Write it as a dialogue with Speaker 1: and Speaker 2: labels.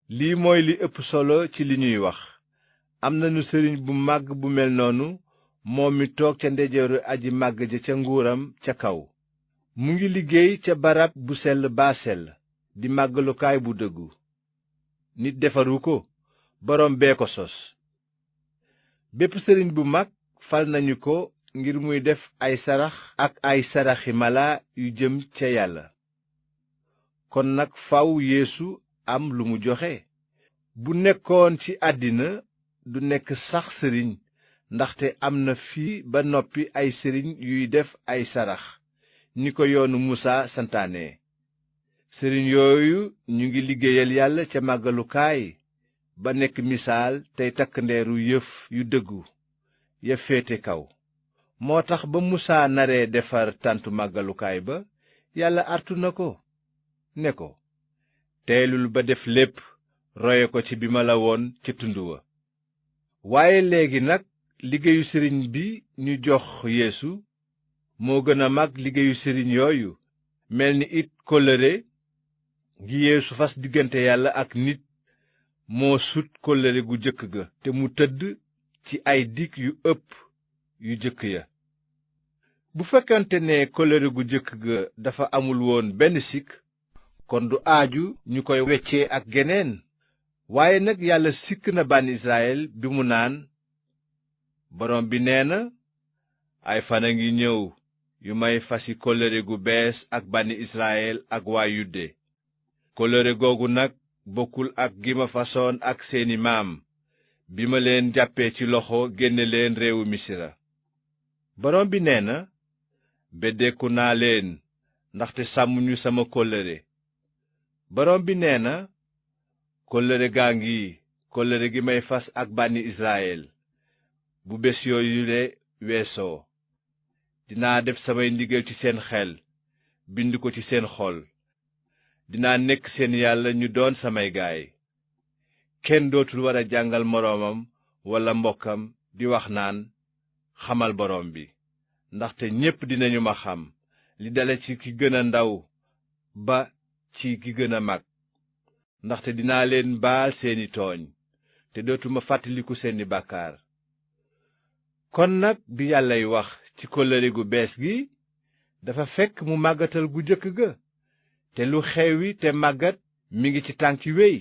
Speaker 1: lii mooy li ëpp solo ci li ñuy wax. Am nanu sëriñ bu màgg bu mel noonu, moom mi toog ca ndeyjooru aji màgg ja ca nguuram ca kaw. mu ngi liggéey ca barab bu sell baa sell, di màggalukaay bu dëggu. nit defaru ko, boroom bee ko sos. bépp sëriñ bu mag fal nañu ko ngir muy def ay sarax ak ay saraxi mala yu jëm ca yàlla. kon nag faw Yeesu am lu mu joxe. bu nekkoon ci àddina du nekk sax sëriñ, ndaxte am na fii ba noppi ay sëriñ yuy def ay sarax ni ko yoonu Musaa santaane. sëriñ yooyu ñu ngi liggéeyal yàlla ca màggalukaay ba nekk misaal tey takk ndeeru yëf yu dëggu ya féete kaw. moo tax ba Musaa naree defar tàntu màggalukaay ba, yàlla artu na ko ne ko, teelul ba def lépp roye ko ci bi ma la woon ca tund wa. waaye léegi nag liggéeyu sëriñ bi ñu jox Yeesu moo gën a mag liggéeyu sëriñ yooyu, mel ni it kóllëre gi Yeesu fas diggante yàlla ak nit moo sut kóllëre gu jëkk ga, te mu tëdd ci ay dig yu ëpp yu jëkk ya. bu fekkante ne kóllëre gu jëkk ga dafa amul woon benn sikk, kon du aaju ñu koy weccee ak geneen. waaye nag yàlla sikk na bànni Israyil bi mu naan, borom bi nee na, ay fan a ngi ñëw yu may fasi kóllëre gu bees ak bànni Israyil ak waa Yude. kóllëre googu nag bokkul ak gi ma fasoon ak seeni maam bi ma leen jàppee ci loxo génne leen réewu Misira. borom bi nee na, beddeeku naa leen ndaxte sàmmuñu sama kóllëre. borom bi nee na, kóllëre gaa ngi, kóllëre gi may fas ak bànni Israyil. bu bés yooyule weesoo, dinaa def samay ndigal ci seen xel, bind ko ci seen xol. dinaa nekk seen yàlla, ñu doon samay gaay. kenn dootul war a jàngal moroomam walla mbokkam di wax naan, xamal borom bi, ndaxte ñépp dinañu ma xam, li dale ci ki gën a ndaw ba ci ki gën a mag. ndaxte dinaa leen baal seeni tooñ, te dootuma fàttaliku seeni bàkkaar. kon nag bi yàllay wax ci kóllëre gu bees gi, dafa fekk mu màggatal gu jëkk ga, te lu xewwi te màggat mi ngi ci tànki wéy.